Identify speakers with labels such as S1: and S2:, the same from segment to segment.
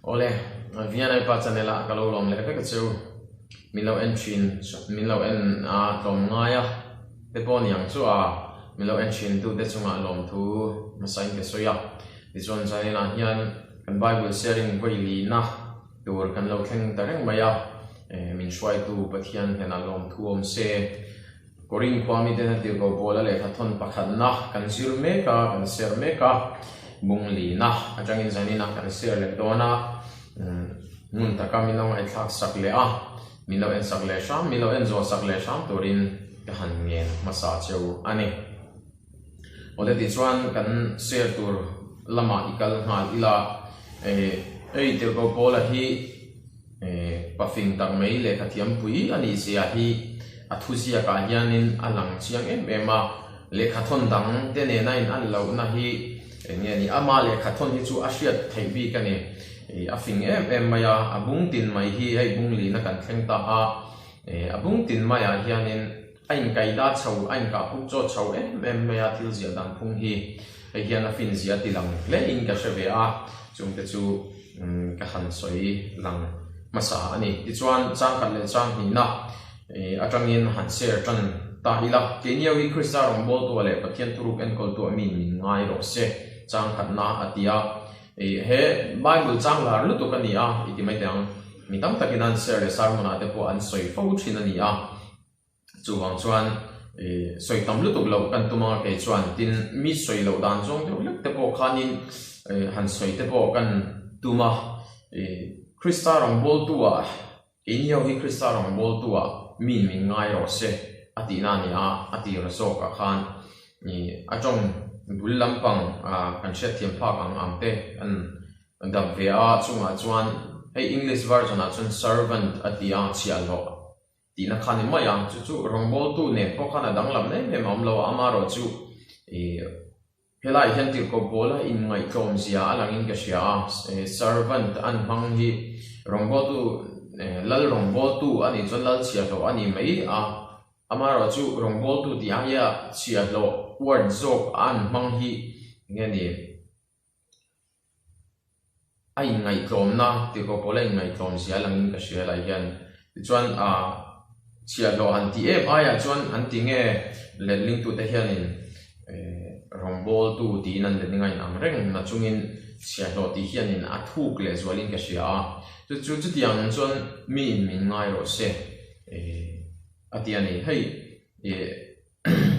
S1: Awle, Vianai pa channel ah ka lo lawm leh vek a cheu. Min lo en thin, min lo en a tlawm ngai a te pawh ni ang chu a, min lo en thin tu te chungah lawmthu hmasa in ka sawi a. Tichuan channel ah hian kan Bible sharing vawi lihna tur kan lo thleng ta reng mai a, min hruaitu Pathian hnenah lawmthu awm se. Korin khua miten a tirhkoh Paula lehkha thawn pakhatna kan zir mek a, kan share mek a, bung lina atangin zanina kan share leh dawn a, ngun taka min lo ngaihthlak sak leh a, min lo en sak leh hram, min lo en zawh sak leh hram turin ka han ngen hmasa cheu a ni. Awle tichuan kan share tur lamah i kal nghal ila, hei tirhkoh Paula hi, Pafing tak mai lehkha thiampui a nih zia hi a thuziakah hianin a lang chiang em em a, lehkha thawn dang te nena in an lohna hi eng nge ni, ama lehkha thawn hi chu a hriat theih bik a ni. A fing em em mai a, a bung tin mai hi hei bung lina kan thleng ta a, a bung tin maiah hianin a inkaida chho, a inkahpuk chaw chho em em mai a thil ziah dan phung hi hei hian a fin zia ti lang hle in ka hre ve a, chungte chu Ka han sawi lang hmasa a ni. Tichuan, changkhat leh chang hnihna atangin han share tan ta ila. Keini ho hi Krista rawngbawltua leh Pathian thuruk enkawltua min min ngai rawh se, changkhatna a ti a. He Bible chang lar lutuk a ni a, i ti mai teh ang. Mi tam takin an share leh sermon ah te pawh an sawi fo thin a ni a. Chuvang chuan sawi tam lutuk loh kan tum anga kei chuan tin mi sawi loh dan zawng deuh hlek te pawh khanin han sawi te pawh kan tum a. Krista rawngbawltu ah keini ho hi Krista rawngbawltu ah min min ngai rawh se a tihna a ni a, a tir zawk ah khan a tawng bul lampang kan hriatthiam phak ang ang te an dap ve a, chungah chuan hei English version ah chuan servant a ti a chhiahhlawh. Tihna kha ni mai a, chu chu rawngbawltu nen pawh khan a danglam em em a awm lo a, amaherawh chu ih helaiah hian tirhkoh pawl a inngaihtlawm zia a langin ka hria a, servant an hmang hi rawngbawltu lal rawngbawltu a nih chuan lal chhiahhlawh a ni mai a, amaherawh chu rawngbawltu tih aia chhiahhlawh word zawk an hmang hi eng nge ni? A inngaihtlawmna tirhkoh pawl a inngaihtlawm zia langin ka hria lai hian tichuan ah chhiahhlawh han tih em aiah chuan an ti nge letlingtute hianin eh rawngbawltu tiin an letling a inang reng na chungin chhiahhlawh tih hianin a thuk leh zualin ka hria a chu chu chutiang chuan miin min ngai rawh se eh a ti a ni hei eh.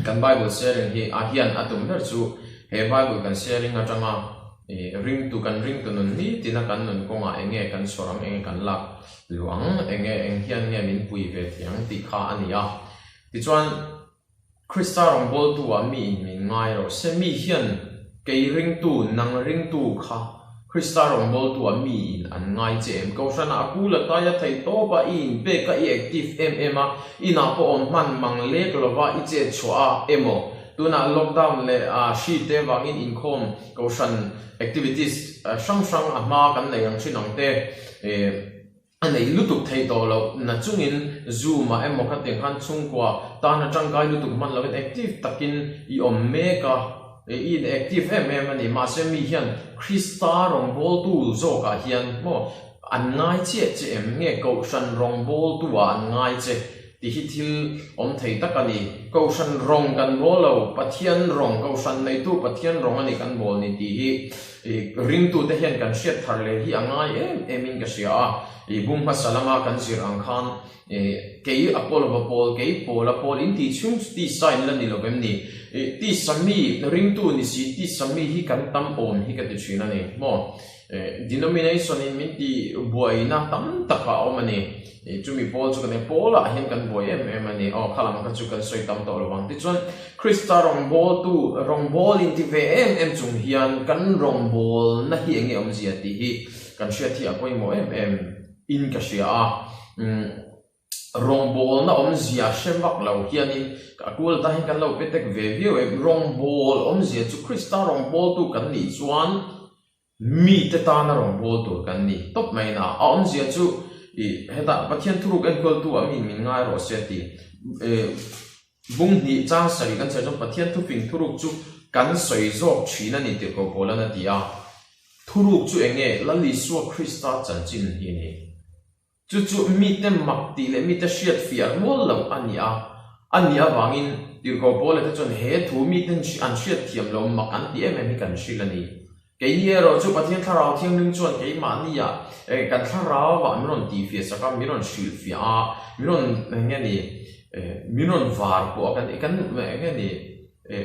S1: Kan Bible sharing hi a hian a tum ber chu he Bible kan sharing atanga ringtu kan ringtu nun nitina kan nun kawngah eng nge kan sawr ang, eng nge kan lak luh ang, eng nge eng hian nge min pui ve thei ang tih kha a ni a. Tichuan Krista rawngbawltu ah mi in min ngai rawh se, mi hian kei ringtu, nang ringtu kha Krista rawngbawltu ah mi in an ngai che em? Kohhran ah a kul a tai a theih tawp a, i inpek a, i active em em a, inah pawh awm hman mang lek lova i chet chhuah a emaw? Tunah lockdown leh hri te vangin inkhawm kohhran activities hrang hrang a hma kan nei ang thin ang te a nei lutuk theih tawh loh na chungin Zoom ah emaw kha tiang khan chhungkua tan a tangkai lutuk hman lovin active takin i awm mek a. I in active em em a ni. Mahse mi hian Krista rawngbawltu zawkah hian maw an ngai chiah che em? Nge Kohhran rawngbawltu ah an ngai che tih hi thil awm thei tak a ni. Kohhran rawng kan bawl lo, Pathian rawng, Kohhran neitu Pathian rawng a ni kan bawl ni tih hi ringtute hian kan hriat thar leh hi a ngai em em in ka hria a. I bung hmasa lama kan zir ang khan Kei a pawl va pawl, kei pawl a pawl in tih chhung chu tisa in la ni lo vem ni? Tisa mi ringtu ni si, tisa mi hi kan tam awm hi ka ti thin a ni maw? Denomination in min ti buaina tam tak a awm a ni. Chumi pawl chu kan e pawl ah hian kan buai em em a ni. Aw khalam kha chu kan sawi tam tawh lo vang. Tichuan Krista rawngbawltu, rawngbâwl in ti ve em em chung hian kan rawngbâwlna hi eng nge awmzia tih hi kan hriat hi a pawimawh em em. In ka hria a, umm rawngbawlna awmzia hre vak lo hianin a kul ata hian kan lo pe tek ve viau em, rawngbâwl awmzia chu Krista rawngbâwltu kan nih chuan mite tana rawngbâwl tur kan ni tawp mai na, a awmzia chu ih hetah Pathian thuruk enkawltu ah mi min ngai rawh se tih ih bung hnih chang sarih kan sawi chuan Pathian thufing thuruk chu kan sawi zawk thin a ni tih Kohpawlan a ti a. Thuruk chu eng nge? Lal Isua Krista chanchin hi a ni. Chu chu mite mak tih leh mite hriat fiah rual loh a ni a. A nih avangin Tirhkoh Paula te chuan he thu miten an hriat thiam loh mak an ti em em hi kan hrilh a ni. Keini erawh chu Pathian Thlarau Thianghlim chuan keimahnia kan thlarauah min rawn tihfiah sak a, min rawn hrilhfiah a, min rawn eng nge ni, min rawn var pawh a, kan kan eng nge ni,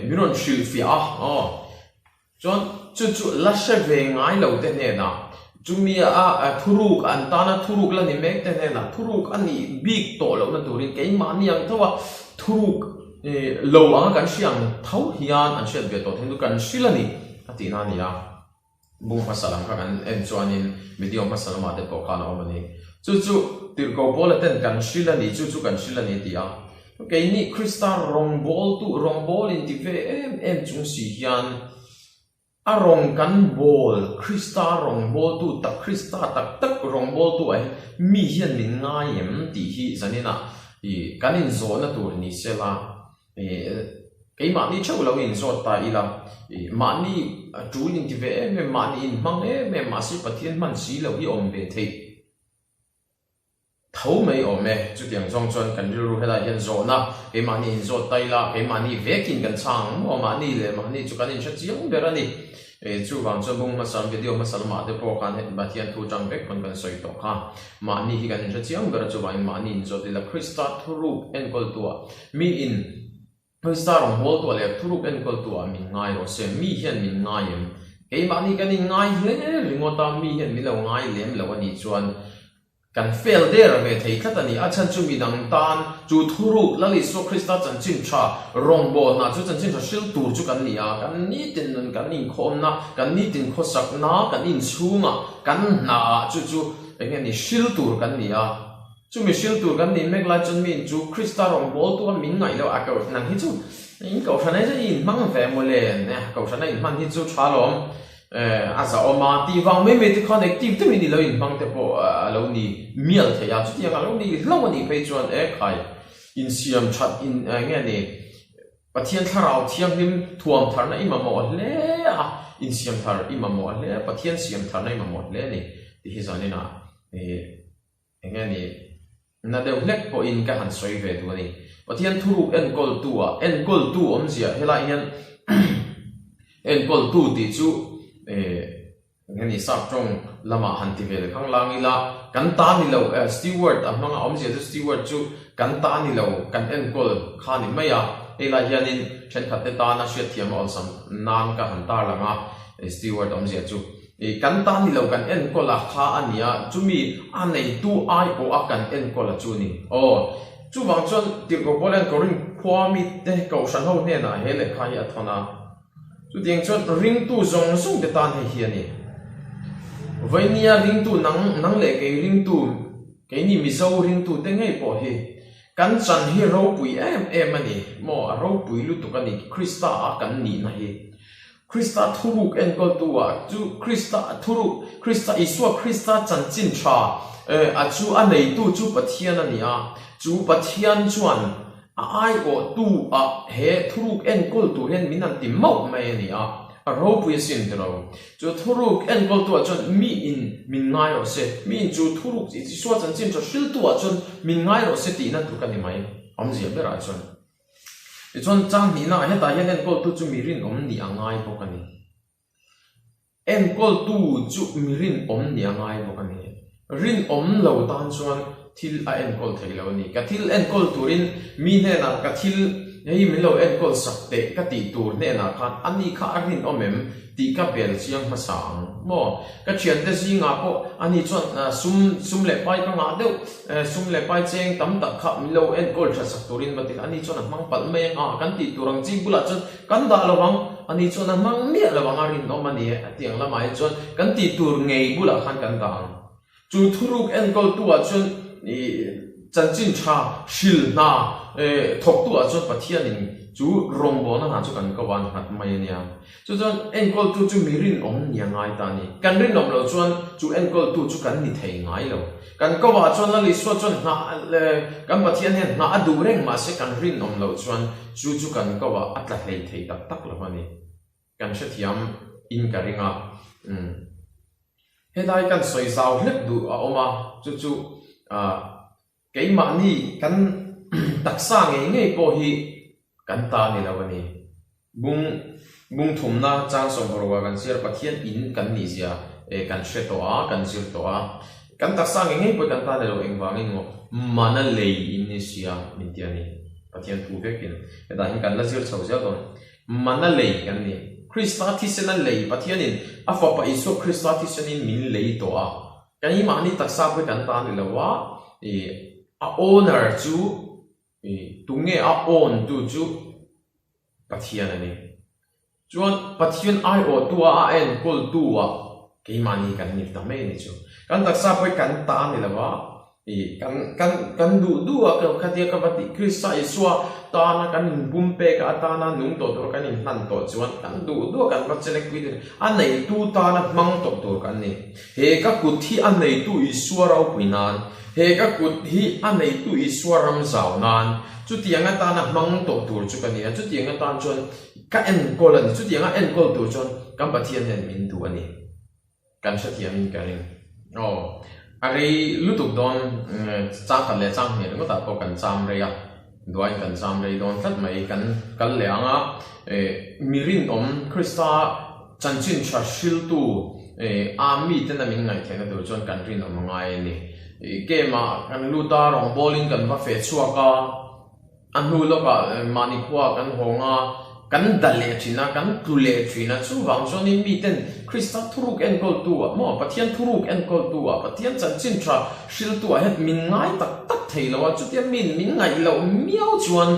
S1: min rawn hrilhfiah a, aw. Chuan chu chu la hre ve ngai lo te hnenah, chumi a thuruk an tana thuruk la ni mek te hnenah thuruk a nih bik tawh lohna turin keimahni ang tho a thuruk lo anga kan hria ang tho hian an hriat ve tawh thei chu kan hrilh a ni a tihna a ni a. Bung hmasa lam kha kan en chuanin video hmasa lamah te pawh khan a awm a ni. Chu chu Tirhkoh Paula ten kan hrilh a ni, chu chu kan hrilh a ni a ti a. Keini Krista rawngbawltu, rawngbâwl inti ve em em chung si hian a rawn kan bâwl, Krista rawngbâwltu tak, Krista tak tak rawngbâwltu ah hian mi hian min ngai em tih hi zaninah ih kan inzawhna tur ni sela, ih keimahni theuh lo inzawt ta ila, ih mahni ṭul inti ve em em, mahni inhmang em em, mahse Pathian hman si loh hi awm ve theih. Tho mai awm e, chutiang zawng chuan kan rilru helai hian zawhna keimahni inzawt ta ila, keimahni vekin kan chhang ang maw, mahni leh mahni chu kan inhre chiang ber a ni. Chuvang chuan bung hmasa video hmasa lamah te pawh khan heti Pathian thu tang vek pawn kan sawi tawh kha. Mahni hi kan inhre chiang ber a, chuvangin mahni inzawt ila Krista thuruk enkawltuah miin Krista rawngbawltuah leh thuruk enkawltuah min ngai rawh se, mi hian min ngai em? Keimahni kan inngai hle ringawt a, mi hian min lo ngai lem lo a nih chuan kan fail der ve thei tlat a ni. A chhan chu midang tan chu thuruk Lal Isua Krista chanchin tha rawngbawlna chu chanchin tha hril tur chu kan ni a, kan nitin nun kan inkhawmna, kan nitin khawsakna, kan inchhungah, kan hnaah chu chu eng nge ni hril tur kan ni a. Chumi hril tur kan nih mek lai chuan miin chu Krista rawngbâwl tu a min ngaih loh a nang hi chu in kohhran hi chu i inhmang ve maw le nia kohhran a inhman hi chu tha lawm a zahawm a tih vang mai mai te khan active deuhin i lo inhmang te pawh a lo ni mial thei a chutiang a lo ni hlauh a nih phei chuan e khai insiam that in eng nge ni Pathian thlarau thianghlim thuam tharna i mamawh hle a insiam thar i mamawh hle a Pathian siam tharna i mamawh hle a ni tih hi zaninah ih Eng nge ni? Na deuh hlek pawhin ka han sawi ve duh a ni. Pathian thuruk enkawltu ah, enkawltu awmzia helaiah hian enkawltu tih chu eng nge ni sap tawng lamah han ti ve leh khang lang ila, kan ta ni lo, steward a hmanga awmzia chu steward chu kan ta ni lo, kan enkawl kha ni mai a. Hei lai hianin thenkhatte tana hriatthiam a awlsam nan ka han tarlang a, steward awmzia chu. I kan ta ni lo kan enkawl a kha a nia, chumi a neitu ai pawh a kan enkawl a chu ni. Aw, chuvang chuan Tirhkoh Paul hian Korinth khua mite Kohhran ho hnenah he lehkha hi a thawn a. Chutiang chuan ringtu zawng zawng te tan hei hi a ni. Vainia ringtu nang, nang leh kei ringtu, keini Mizo ringtu te ngei pawh hi kan chan hi ropui em em a ni maw, a ropui lutuk a ni Krista a kan nihna hi. Krista thuruk enkawltu ah chu Krista thuruk, Krista Isua Krista chanchin tha a chu a neitu chu Pathian a ni a, chu Pathian chuan a aiawhtu ah he thuruk enkawl tur hian min han ti mauh mai a ni a, a ropui asin ti lo. Chu thuruk enkawltu ah chuan mi in min ngai rawh se, mi in chu thuruk Isua chanchin tha hriltu ah chuan min ngai rawh se tihna tluk a ni mai, awmzia berah chuan. Tichuan chang hnihna hetah hian enkawltu chu mi rinawm nih a ngai bawk a ni. Enkawltu chu mi rinawm nih a ngai bawk a ni. Rinawm lo tan chuan thil a enkawl thei lo a ni. Ka thil enkawl turin mi hnenah ka thil hei min lo enkawl sak teh ka tih tur hnenah khan a ni kha a rinawm em tih ka bel chiang hmasa ang maw? Ka thiante zingah pawh ani chuan sum sum leh pai ka ngah deuh sum leh pai cheng tam tak kha min lo enkawl tha sak turin va ti kha ani chuan a hmang palh mai ang a kan tih tur ang chi bulah chuan kan dah lo ang ani chuan a hmang miah lo ang a rinawm a ni e a tih ang lamah hi chuan kan tih tur ngei bulah khan kan dah ang. Chu thuruk enkawltu ah chuan ih chanchin tha hril hna thawktu ah chuan Pathianin chu rawngbawlna hna chu kan ko a nghat mai a nia. Chu chuan enkawltu chu mi rinawm ni a ngai ta a ni. Kan rinawm loh chuan chu enkawltu chu kan ni thei ngai lo. Kan ko ah chuan Lal Isua chuan nghah kan Pathian hian nghah a duh reng mahse kan rinawm loh chuan chu chu kan ko ah a tla hlei thei tak tak lo a ni. Kan hrethiam in ka ring a. Umm. Helai kan sawi zau hlek duh a awm a, chu chu keimahni kan taksa ngei ngei pawh hi kan ta ni lo a ni. Bung bung thumna chang sawmparuk ah kan chhiar Pathian in kan nih zia kan hre tawh a, kan zir tawh a. Kan taksa ngei ngei pawh kan ta ni lo engvangin maw mana lei in ni sia min ti a ni. Pathian thu vekin hetah hian kan la zir chho zel dawn. Mana lei kan ni. Krista thisena lei Pathianin a Fapa Isua Krista thisenin min lei tawh a. Keimahni taksa pawh hi kan ta ni lo a, ih a owner chu ih tunge a own tu chu Pathian a ni. Chuan Pathian aiawhtu a a enkawltu ah keimahni kan ni ta mai a ni chu. Kan taksa pawh hi kan ta ni lo a, I kan kan kan duh duh a ka khatia ka va tih Krista Isua tana kan inbum pek a atana nung tawh tur kan inhlan tawh chuan kan duh duh a kan va chelek pui thei a neitu tana hmang tawh tur kan ni. He ka kut hi a neitu Isua ropui nan, he ka kut hi a neitu Isua ram zau nan chutiang atana hmang tawh tur chu ka ni a, chutiang atan chuan ka enkawl a ni, chutianga enkawl tur chuan kan Pathian hian min duh a ni. Kan hrethiamin ka ring. Aw, a rei lutuk dawn chang khat leh chang hnih ringawtah pawh kan cham rei a, duain kan cham rei dawn tlat mai. Kan kal leh ang a, mi rinawm Krista chanchin tha hriltu a miten a min ngaihtheihna tur chuan kan rinawm a ngai a ni. Game ah kan lut a, rawngbawlin kan va feh chhuak a. A hnu lawkah mahni khua kan hawng a, kan da leh thin a, kan tlu leh thin a. Chuvang chuanin miten Krista thuruk enkawltu ah maw, Pathian thuruk enkawltu ah, Pathian chanchin tha hriltu ah hian min ngai tak tak thei lo a. Chutia min min ngaih loh miau chuan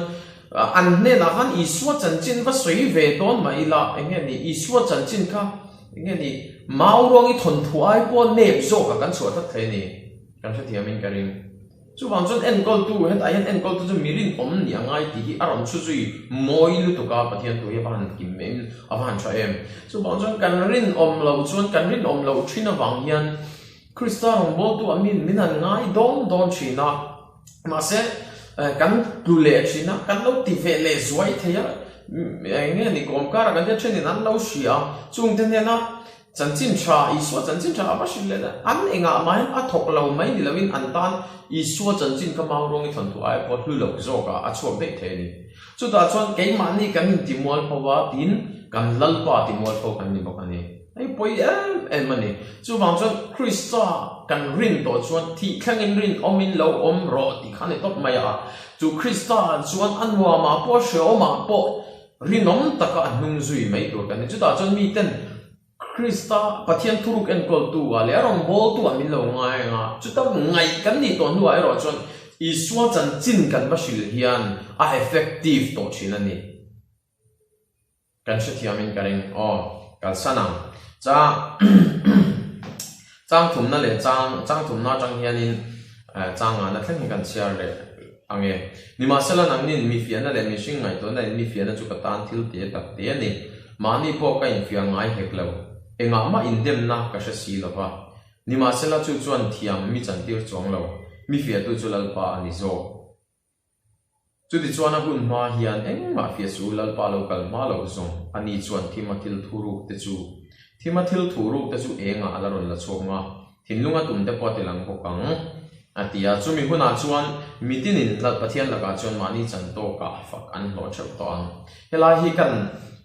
S1: an hnenah khan Isua chanchin va sawi ve dawn mah ila, eng nge ni Isua chanchin kha eng nge ni mau ruang i thawnthu ai pawh nep zawkah kan chhuah tlat thei a ni. Kan hrethiamin ka ring. Chuvang chuan enkawltu, hetah hian enkawltu chu mi rinawm nih a ngai tih hi a rawn chhu zui mawi lutuk a, Pathian thu hi a va han kim em, a va han tha em. Chuvang chuan kan rinawm loh chuan kan rinawm loh thin avang hian Krista rawngbawltu ah min min han ngai dawn dawn thin a, mahse kan tlu leh thin a, kan lo ti ve leh zuai thei a, eng nge ni kawm karah kan tia thenin an lo hria a, chungte hnena Chanchin tha, Isua chanchin tha a va hrilh leh a, an engah mah hian a thawk lo mai ni loin an tan Isua chanchin kha mau ruangin thawnthu ai pawh hlu lo zawkah a chhuak daih thei a ni. Chutah chuan keimahni kan intimual pho a, tin kan Lalpa timual pho kan ni bawk a ni. Hei pawi em em a ni. Chuvang chuan Krista kan rin tawh chuan thih thlengin rinawmin lo awm rawh tih kha a ni tawp mai a. Chu Krista chuan a nuamah pawh hreawmah pawh Rinawm taka a hnung zui mai tur kan ni. Chutah chuan miten Krista Pathian thuruk enkawltu ah leh a rawngbawltu ah min lo ngai ang a, chuta ngaih kan nih tawh hnuah erawh chuan Isua chanchin kan va hrilh hian a effective tawh thin a ni. Kan hrethiamin ka ring. Aw, kalsan ang. Cha chang thumna leh chang chang thumna atang hianin chang ngahna thleng hi kan chhiar leh ang e. Nimahsela nangnin mi fiahna leh mihring ngaihtuahna in mi fiahna chu ka tan thil te tak te a ni. Mahni pawh ka infiah ngai hek lo. Engah mah indemna ka hre si lo va. Nimahsela chu chuan thiam mi chantir chuang lo. Mi fiahtu chu Lalpa a ni zawk. Chutichuan a hun hma hian engmah fiah su Lalpa lo kal hma loh zawng a ni chuan thima thil thuruk te chu thima thil thuruk te chu engah a la rawn la chhuak nga, thinlunga tum te pawh a ti lang bawk ang a ti a. Chumi hunah chuan mitinin Lal Pathian lakah chuan mahni chan tawkah fak an hlawh theuh tawh ang. Helai hi kan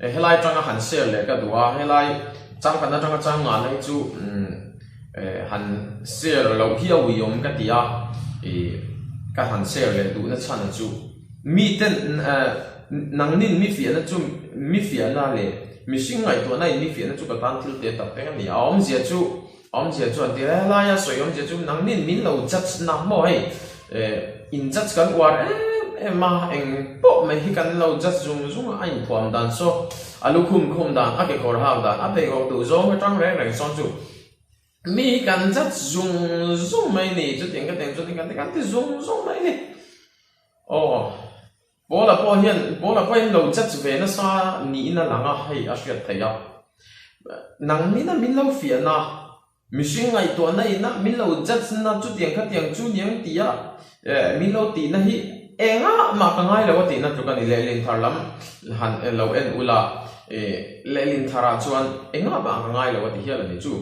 S1: helai atanga han share leh ka duh a, helai changkhat atanga chang ngahna hi chu han share loh hi a uiawm ka ti a, ih ka han share leh duhna chhan chu miten nangnin mi fiahna chu mi fiahna leh mihring ngaihtuahna in mi fiahna chu ka tan thil te tak vek a ni a, awmzia chu awmzia chu an ti a, helaia sawi awmzia chu nangnin min lo judge na maw hei in judge kan uar em em a, eng pawh mai hi kan lo judge zung zung a, a inthuam dan saw a lukhum khum dan, a kekawr hak dan, a pheikhawk duh zawng atang reng reng sawn chu mi hi kan judge zung zung mai ni, chutiang ka teng chuan kan ti kan ti zung zung mai ni aw. Paula pawh hian Paula pawh hian lo judge ve nasa niin a lang a, hei a hriat theih a. Nangmina min lo fiahna, mihring ngaihtuahna ina min lo judge na chutiang khatiang chu niang tia min lo tihna hi engah mah ka ngai lo a tihna tluk a ni. Lehlin thar lam han lo en ula, lehlin tharah chuan engah mah ka ngai lo a ti hial a ni chu.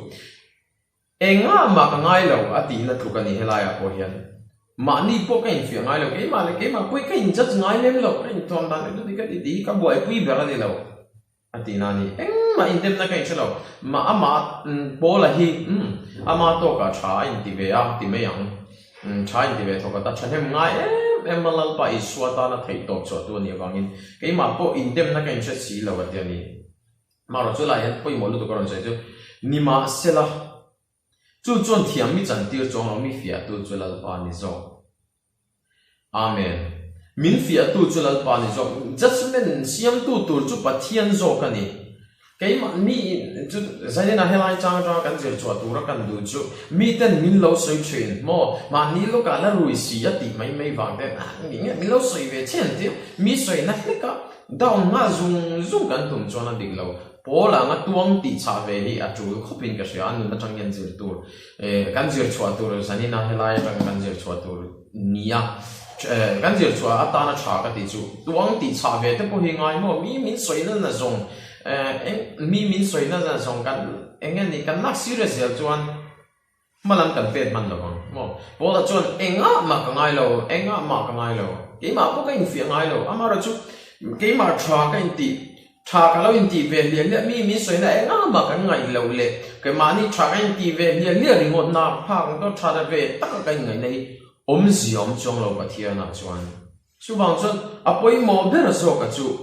S1: Engah mah ka ngai lo a tihna tluk a ni helaiah pawh hian. Mahni pawh ka infiah ngai lo, keimah leh keimah pawh hi ka injudge ngai lem lo, ka intuam dan leh chuti ka ti tih hi ka buaipui ber a ni lo a tihna a ni. Engmah indemna ka inhre lo, mah amah Paula hi umm ama tawkah tha a inti ve a ti mai ang, tha a inti ve thawk a ta thahnem ngai em em a Lalpa Isua tana theihtawp chhuahtu a nih avangin keimah pawh indemna ka inhre si lo a ti a ni. Marawh chu lai hian pawimawh lutuk a rawn sawi chu, Nimahsela, chu chuan thiam mi chantir chuang lo mi fiahtu chu Lalpa ni zawk. Amen. Min fiahtu chu Lalpa ni zawk. Judgement siamtu tur chu Pathian zawk a ni. Keimah mi chu zainena helai chang atanga kan zir chhuah tura kan duh chu miten min lo sawi thin maw? Mahni lawkah la rui si a tih mai mai vang te nge min lo sawi ve chhen tia mi sawina hlek a Down nghal zung zung kan tum chuan a dik lo. Pawl anga tuang tih chah ve hi a tul khawp in ka hria, a nun atang hian zir tur kan zir chhuah tur zanin a helai atanga kan zir chhuah tur nia kan zir chhuah atana tha ka tih chu tuang tih chah ve te pawh hi ngai maw mi min sawi na na zawng mi min sawi na na zawng kan eng nge ni kan lak serious zel chuan Hma lam kan pet hman lo ang maw? Paula chuan, Engah mah ka ngai lo, engah mah ka ngai lo. Keimah pawh ka infiah ngai lo. Amaherawh chu keimah tha ka intih, tha ka lo intih ve hliah hliah, mi min sawina engah mah kan ngaih loh leh keimahni tha ka intih ve hliah hliah ringawt nak phak ang tawh tha ta ve taka ka inngaihna hi awmzia awm chuang lo Pathianah chuan. Chuvang chuan a pawimawh ber zawka chu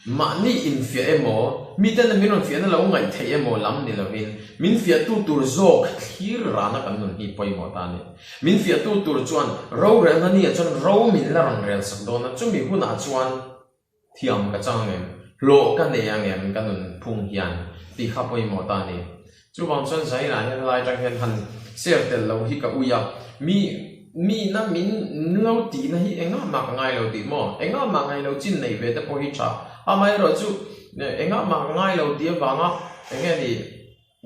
S1: Mahni infiah emaw, miten min rawn fiahna lo ngaih theih emaw lam ni lovin, min fiahtu tur zawk thlir rana kan nun hi pawimawh ta a ni. Min fiahtu tur chuan rorelna ni ah chuan ro min la rawn rel sak dawn a, chumi hunah chuan thiam ka chang angem, hlawh ka nei angem ka nun phung hian tih kha pawimawh ta a ni. Chuvang chuan Zaina hian helai atang hian han share tel lo hi ka ui a, mi mi na min lo tihna hi engah mah ka ngai lo tih maw? Engah mah ngai lo chin nei ve te pawh hi tha. Amaherawh chu engah mah ka ngai lo tih avanga enge ni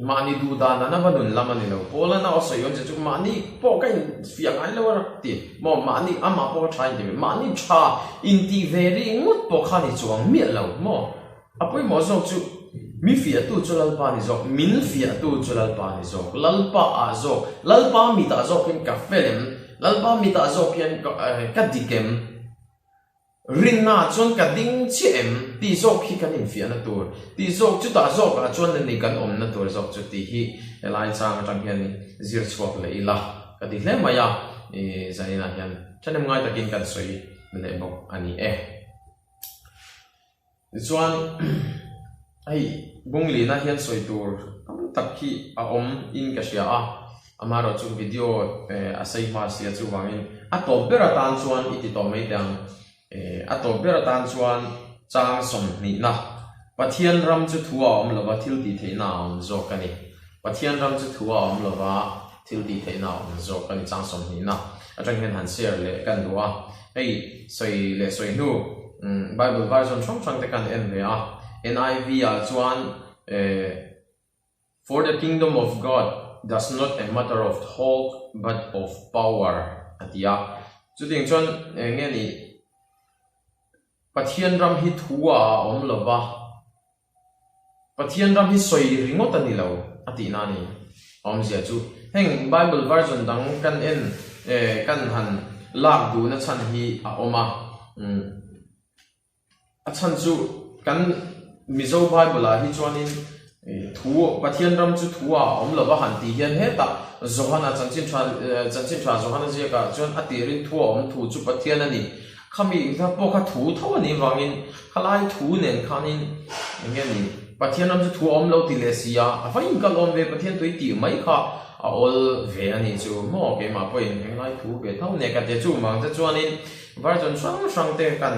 S1: mahni duh dan an a va nun lam a ni lo. Paula nau a sawi awm che chu mahni pawh ka infiah ngai lo a rak ti maw? Mahni amah pawh ka tha inti ve mahni tha intih ve ringawt pawh kha ni chuang miah lo maw? A pawimawh zawk chu mi fiahtu chu Lalpa ni zawk, min fiahtu chu Lalpa ni zawk, Lalpa ah zawk, Lalpa mitah zawk hian ka fel em, Lalpa mitah zawk hian ka dik em, rinna ah chuan ka ding chiah em tih zawk hi kan infiahna tur, tih zawk chutah zawk ah chuan ni kan awmna tur zawk chu tih hi helai chang atang hian zir chhuak leh ila ka ti hle mai a, zaninah hian thahnem ngai takin kan sawi leh bawk a ni e. Tichuan, hei Bunglina hian sawi tur tam tak hi a awm in ka hria a, amaherawh chu video a sei hma sia chuvangin a tawp ber atan chuan i ti tawh mai teh ang. A tawp ber atan chuan chang sawmhnihna, Pathian ram chu thu a awm lova thil tih theihna a awm zawk a ni. Pathian ram chu thu a awm lova thil tih theihna a awm zawk a ni chang sawmhnihna atang hian han share leh kan duh a. Hei sawi leh sawi hnu Bible version hrang hrang te kan en ve a, NIV ah chuan For the kingdom of God does not a matter of talk but of power a ti a. Chutiang chuan eng nge ni Pathian ram hi thu ah a awm lova, Pathian ram hi sawi ringawt a ni lo a tihna a ni. A awmzia chu heng Bible version dang kan en kan han lak duhna chhan hi a awm a. A chhan chu kan Mizo Bible ah hi chuanin Thu, Pathian ram chu thu ah a awm lo va han tih hian hetah Johana chanchin tha chanchin tha Johana ziakah chuan a tirin thu a awm thu chu Pathian a ni. Khami kha pawh kha thu tho a nih vangin khalai thu nen khanin eng nge ni Pathian ram chu thu a awm lo ti leh si a, a va inkal awm ve Pathian tui tih mai kha a awl ve a nih chu maw keimah pawhin englai thu ve tho nia ka ti a chuvang te chuanin version hrang hrang te kan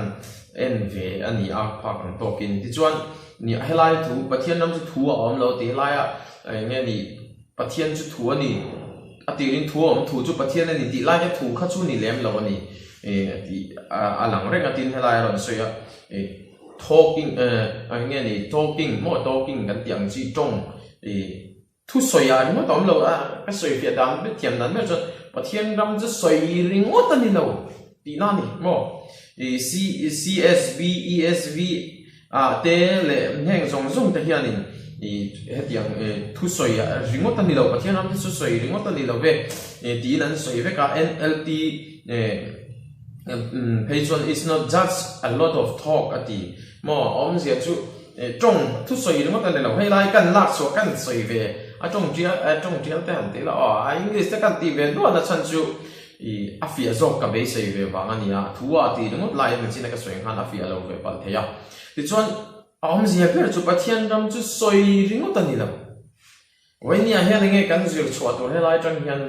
S1: en ve a ni a phak ang tawkin tichuan Nia, helai thu, Pathian ram chu thu a awm lo tih helaia eng nge ni, Pathian chu thu a ni, a tirin thu a awm, thu chu Pathian a ni tih laia thu kha chu ni lem lo a ni tih a lang reng a, tin helai a rawn sawi a, talking eng nge ni, talking maw talking kan tih ang chi tawng ih Thu sawi ah ringawt a awm lo a, ka sawi fiah dan ber thiam dan ber chuan Pathian ram chu sawi ringawt a ni lo tihna a ni maw? I C CSB, ESV ah te leh heng zawng zawng te hianin i. hetiang thusawi ringawt a ni lo, Pathian ram hi chu sawi ringawt a ni lo ve tiin an sawi vek a, NLT phei chuan it's not just a lot of talk a ti maw, a awmzia chu tawng thusawi ringawt a ni lo, hei lai kan lak chhuah kan sawi ve a tawng tial tawng tial te han ti la aw a English te kan tih ve duah na chhan chu i a fiah zawk ka beisei ve vang a ni a, thu a tih ringawt laiin machine a ka sawi ang khan a fiah lo ve palh thei a, tichuan A awmzia ber chu Pathian ram chu sawi ringawt a ni lo. Vawinia hian enge kan zir chhuah tur helai atang hian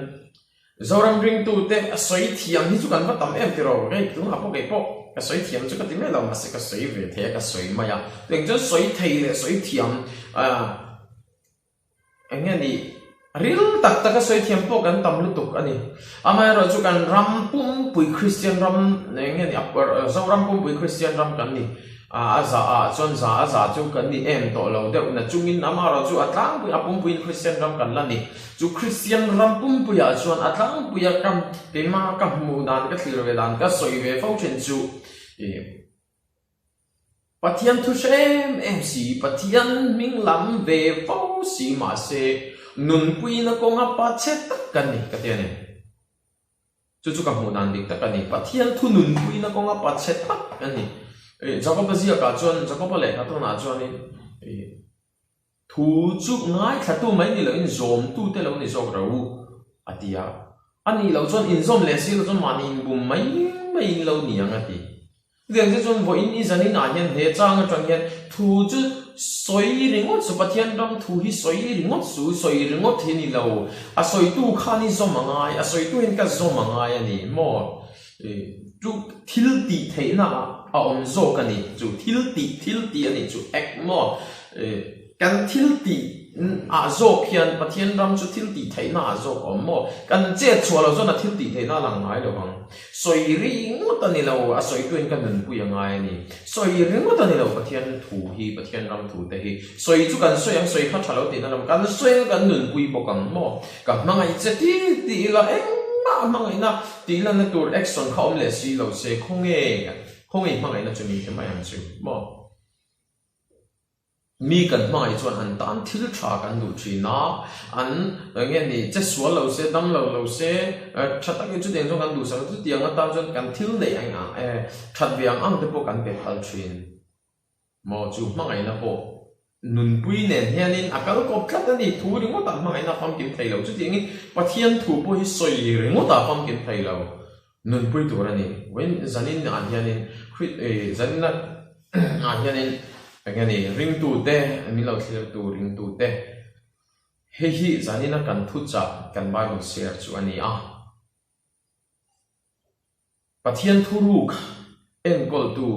S1: Zoram ringtute a sawi thiam hi chu kan va tam em tiraw? Kei tunah pawh kei pawh ka sawi thiam chu ka ti mai lo mahse ka sawi ve thei a ka sawi mai a. Eng chuan sawi thei leh sawi thiam Eng nge ni? Ril tak taka sawi thiam pawh kan tam lutuk a ni. Amaherawhchu kan ram pumpui Kristian ram eng nge ni Zoram pumpui Kristian ram kan ni. A za ah chuan za a za chu kan ni em tawh lo deuh na chungin amaherawhchu a tlangpui a pumpuiin Kristian ram kan la ni. Chu Kristian ram pumpuiah chuan a tlangpuia ka keimah ka hmuh dan ka thlir ve dan ka sawi ve fo thin chu Pathian thu hre em em si, Pathian hming lam ve fo si mahse nunpuina kawnga pa chhe tak ka ni ka ti a ni. Chu chu ka hmuh dan dik tak a ni. Pathian thu nunpuina kawnga pa chhe tak ka ni. Jakoba ziakah chuan, Jakoba lehkha tawnah chuanin Thu chu ngaithlatu mai ni loin zawmtute lo ni zawk ro a ti a. A nih loh chuan inzawm leh si lo chuan mahni inbum mai mai in lo ni ang a ti. Chutiang chu chuan vawiin i zanin ah hian he chang atang hian thu chu sawi ringawt su, Pathian ram thu hi sawi ringawt su, sawi ringawt hi ni lo, a sawitu khan i zawm a ngai, a sawitu hian ka zawm a ngai a ni maw? Chu thil tih theihna ah a awm zawk a ni, chu thil tih thil tih a nih chu ek maw? Kan thil tih ah zawk hian Pathian ram chu thil tih theihna ah zawk a awm maw? Kan chet chhuah loh chuan a thil tih theihna a lang ngai lo ang. Sawi ringawt a ni lo, a sawituin ka nunpui a ngai a ni. Sawi ringawt a ni lo Pathian thu hi, Pathian ram thu te hi. Sawi chu kan sawi ang, sawi kha tha lo tihna lam, kan sawi ang kan nunpui bawk ang maw? Ka hmangaih che ti ti ila engmah hmangaihna tih lanna tur action kha awm leh si lo se khawnge khawnge hmangaihna chu min pe mai ang chu maw? Mi kan hmangaih chuan an tan thil tha kan duh thin a, an enge ni che sual lo se, dam lo lo se, tha takin chutiang chuan kan duhsak a, chutiang atan chuan kan thil neih ang ang e that ve ang ang te pawh kan pe phal thin. Maw chu hmangaihna pawh nunpui nen hianin a kal kawp tlat a ni, thu ringawtah hmangaihna a famkim thei lo, chutiangin Pathian thu pawh hi sawi ringawtah a famkim thei lo. Nunpui tur a ni. Vawiin zanin ah hianin Khrih zanin ah hianin eng nge ni ringtute min lo thlirtu ringtute hei hi zanina kan thuchah kan Bible share chu a ni a. Pathian thuruk enkawltu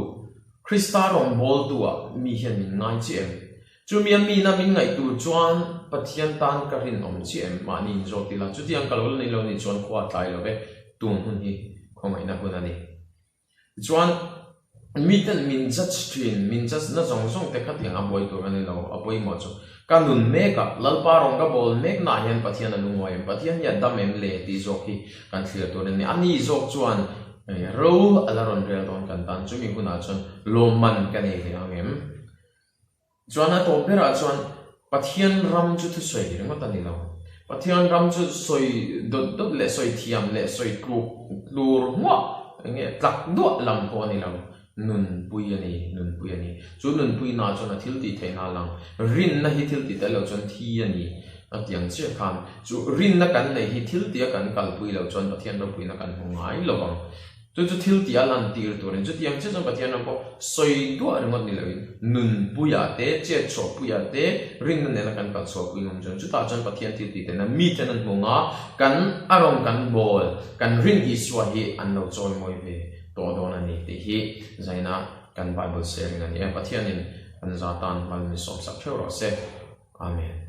S1: Krista rawngbawltu ah mi hian min ngai chiah em? Chumi a mina min ngaih tur chuan Pathian tan ka rinawm chiah em? Mahni in zawt ila, chutiang ka lo la nei lo nih chuan khua a tlai lo ve, tun hun hi khawngaihna hun a ni. Tichuan, miten min judge thin, min judge na zawng zawng te khatiang a buai tur a ni lo, a pawimawh chu ka nun mek a, Lalpa rawng ka bawl mek naah hian Pathian a lungawi em, Pathian hi a dam em le tih zawk hi kan thlir tur a ni. Ani zawk chuan ro a la rawn rel dawn kan tan, chumi hunah chuan lawmman ka nei ve ang em? Chuan a tawp berah chuan Pathian ram chu thusawi ringawt a ni lo. Pathian ram chu sawi dawt dawt leh sawi thiam leh sawi tluk tlur hmuah eng nge tlak duah lam pawh a ni lo. Nunpui a ni, nunpui a ni. Chu nunpuina chuan a thil tih theihna a lang. Rinna hi thil tih tel lo chuan thi a ni a ti ang chiah khan. Chu rinna kan neih hi thil tia kan kalpui loh chuan Pathian ropuina kan hmu ngai lo vang. Chu chu thil tih a lantir turin chutiang chiah chuan Pathian ram pawh sawi duah ringawt ni loin nunpuiah te, chetchhuahpuiah te, rinna nena kan kalchhuahpui ngam chuan chutah chuan Pathian thil tih tena miten an hmu nga, kan a rawng kan bawl, kan rin Isua hi an lo chawimawi ve tawh dawn a ni tih hi zaina kan Bible sharing a ni e. Pathianin an za tan mal min sawmsak theuh rawh se. Amen.